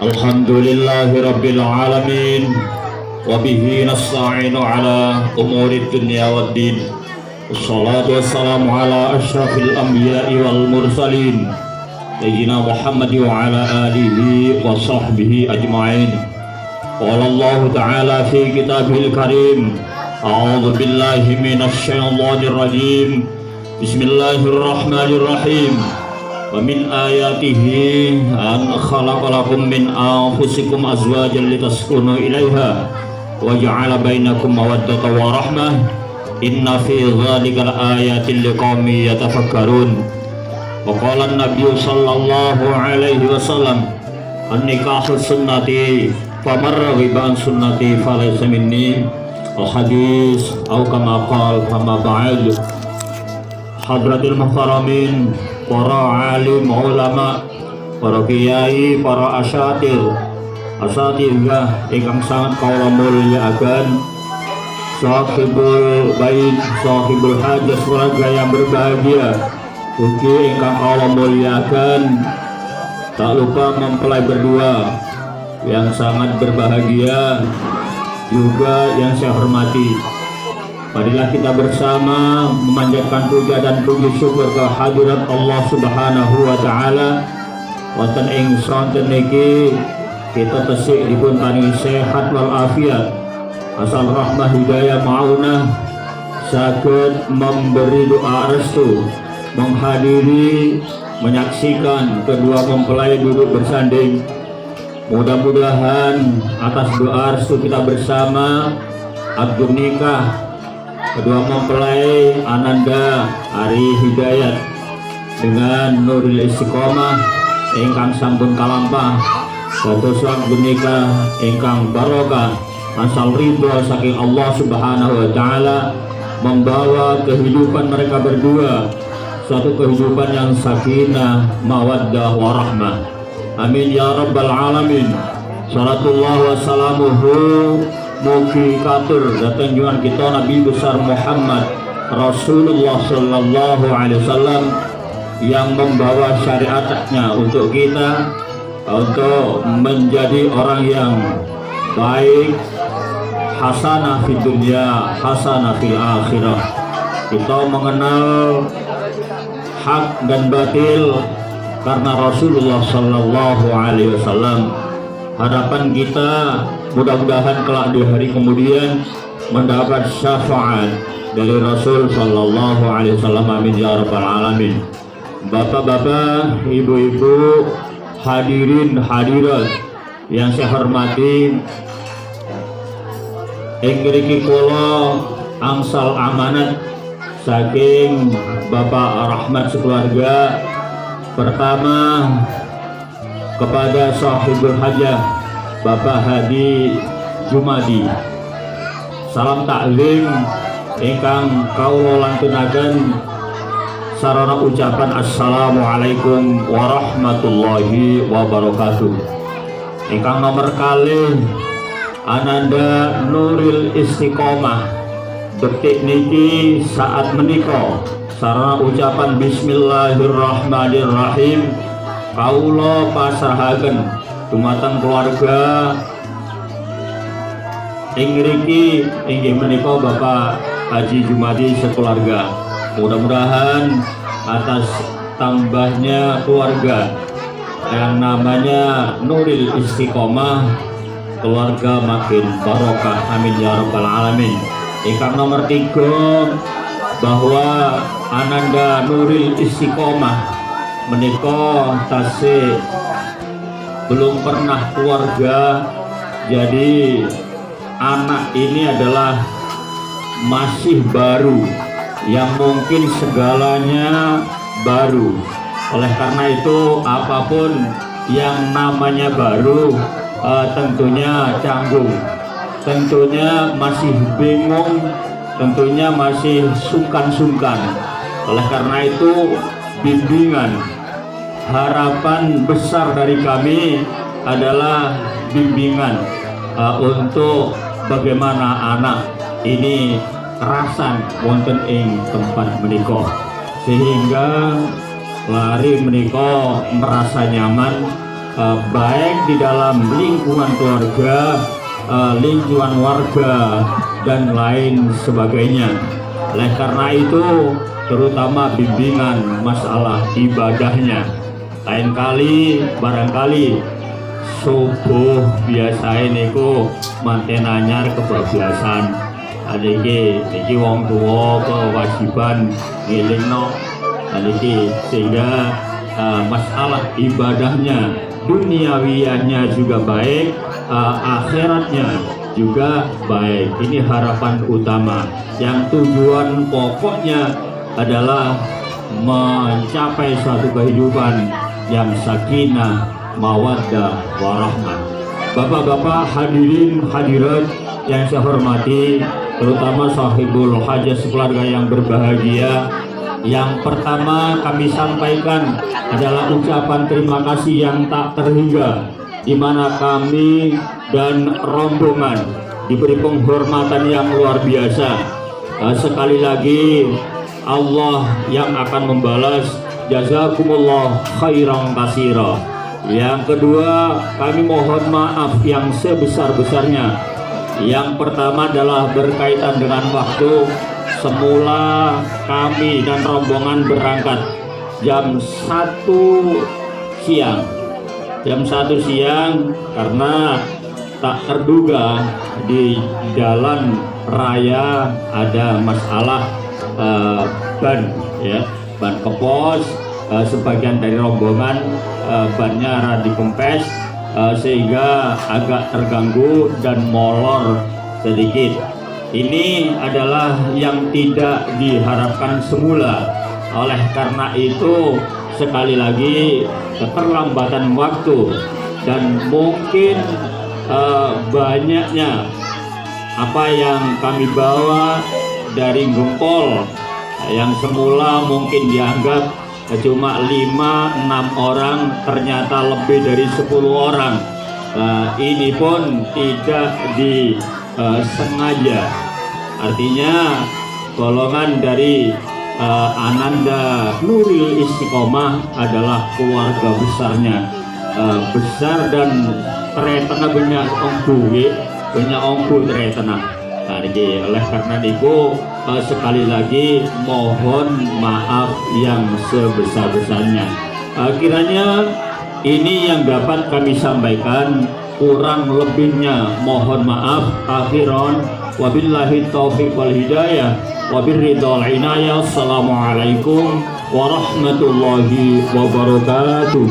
Alhamdulillahi rabbil alamin. Wabihi nasta'inu ala umuri dunya waddin. Wassalatu wassalamu ala asyrafil anbiya'i wal mursalin, sayyidina Muhammad wa ala alihi wa sahbihi ajma'in. Qala Allah Ta'ala fi kitabihil karim. A'udzu billahi minasy syaithanir rajim. Bismillahirrahmanirrahim. Wa min ayatihi an khalaqa lakum min anfusikum azwajan litaskunu ilaiha wa ja'ala bainakum mawaddatan wa rahmah. Inna fi dzalika laayatin liqaumin yatafakkarun. Wa qala an-nabiy sallallahu alaihi wasallam, an-nikahu sunnati, faman raghiba an sunnati falaysa minni. Al-hadis au kama qala. Fama ba'd. Hadratil muhtaramin, para alim ulama, para kiai, para asatir, asatidzah ingkang sangat kawula mulyakaken, sahibul bait, sahibul hajat, keluarga yang berbahagia ugi ingkang kawula mulyakaken, tak lupa mempelai berdua yang sangat berbahagia juga yang saya hormati. Marilah kita bersama memanjatkan puja dan puji syukur ke hadirat Allah Subhanahu wa taala. Wonten ing sonten niki kita tesih dipun paringi sehat wal afiat, asal rahmah, hidayah, maunah, saged memberi doa restu, menghadiri, menyaksikan kedua mempelai duduk bersanding. Mudah-mudahan atas doa restu kita bersama, akad nikah kedua mempelai Ananda Ari Hidayat dengan Nuril Istiqomah ingkang sampun kalampah dados menika ingkang barokah, asal ridho saking Allah Subhanahu wa taala, membawa kehidupan mereka berdua suatu kehidupan yang sakinah, mawaddah, warahmah. Amin ya rabbal alamin. Salatullah wa salamuhu mugi katur dhateng junjungan kita Nabi besar Muhammad Rasulullah sallallahu alaihi wasallam yang membawa syariatnya untuk kita, untuk menjadi orang yang baik, hasanah fid dunya, hasanah fil akhirah. Kita mengenal hak dan batil karena Rasulullah sallallahu alaihi wasallam. Harapan kita mudah-mudahan kelak di hari kemudian mendapat syafaat dari Rasul sallallahu alaihi wasallam. Amin ya rabbal alamin. Bapak-bapak, ibu-ibu, hadirin hadirat yang saya hormati, ing ngriki kula angsal amanat saking Bapak Rahmat sekeluarga, pertama kepada sahibul hajah Bapak Hadi Jumadi, salam takzim ingkang kawula lantunaken sarana ucapan assalamualaikum warahmatullahi wabarakatuh. Ingkang nomor kalih, Ananda Nuril Istiqomah, detik niki saat menika sarana ucapan bismillahirrahmanirrahim kawula pasrahaken dumateng keluarga ing ngriki, inggih menika Bapak Haji Jumadi sekeluarga. Mudah-mudahan atas tambahnya keluarga yang namanya Nuril Istiqomah, keluarga makin barokah. Amin ya rabbal alamin. Ingkang nomor 3, bahwa Ananda Nuril Istiqomah menika tasih belum pernah keluarga, jadi anak ini adalah masih baru, yang mungkin segalanya baru. Oleh karena itu, apapun yang namanya baru tentunya canggung, tentunya masih bingung, tentunya masih sungkan-sungkan. Oleh karena itu, bimbingan, harapan besar dari kami adalah bimbingan untuk bagaimana anak ini kerasan wonten ing tempat menika, sehingga lare menika merasa nyaman. baik di dalam lingkungan keluarga, lingkungan warga, dan lain sebagainya. Oleh karena itu, terutama bimbingan masalah ibadahnya. Lain kali barangkali subuh biasa niku manten anyar kebablasan. Niki niki wong tuwa kewajiban ngelingno niki sehingga masalah ibadahnya, duniawiyahnya juga baik, akhiratnya juga baik. Ini harapan utama. Yang tujuan pokoknya adalah mencapai suatu kehidupan yang sakinah, mawaddah, warahmah. Bapak-bapak hadirin hadirat yang saya hormati, terutama sahibul hajat sekeluarga yang berbahagia. Yang pertama kami sampaikan adalah ucapan terima kasih yang tak terhingga, di mana kami dan rombongan diberi penghormatan yang luar biasa. Sekali lagi Allah yang akan membalas, jazakumullah khairan katsira. Yang kedua, kami mohon maaf yang sebesar-besarnya. Yang pertama adalah berkaitan dengan waktu. Semula kami dan rombongan berangkat jam 1 siang. Jam 1 siang, karena tak terduga di jalan raya ada masalah ban ya, ban kepos, sebagian dari rombongan bannya radi kempes, sehingga agak terganggu dan molor sedikit. Ini adalah yang tidak diharapkan semula. Oleh karena itu, sekali lagi keterlambatan waktu dan mungkin banyaknya apa yang kami bawa dari Gempol yang semula mungkin dianggap cuma 5-6 orang, ternyata lebih dari 10 orang. Nah, ini pun tidak disengaja. Artinya golongan dari Ananda Nuril Istiqomah adalah keluarga besarnya, besar dan tretena banyak ongku nggih, banyak ongku tretena. Nah, niki oleh karena niku sekali lagi mohon maaf yang sebesar-besarnya. Kiranya ini yang dapat kami sampaikan, kurang lebihnya mohon maaf. Akhiran, wabillahi taufik wal hidayah, wabirridha wal inayah. Assalamualaikum warahmatullahi wabarakatuh.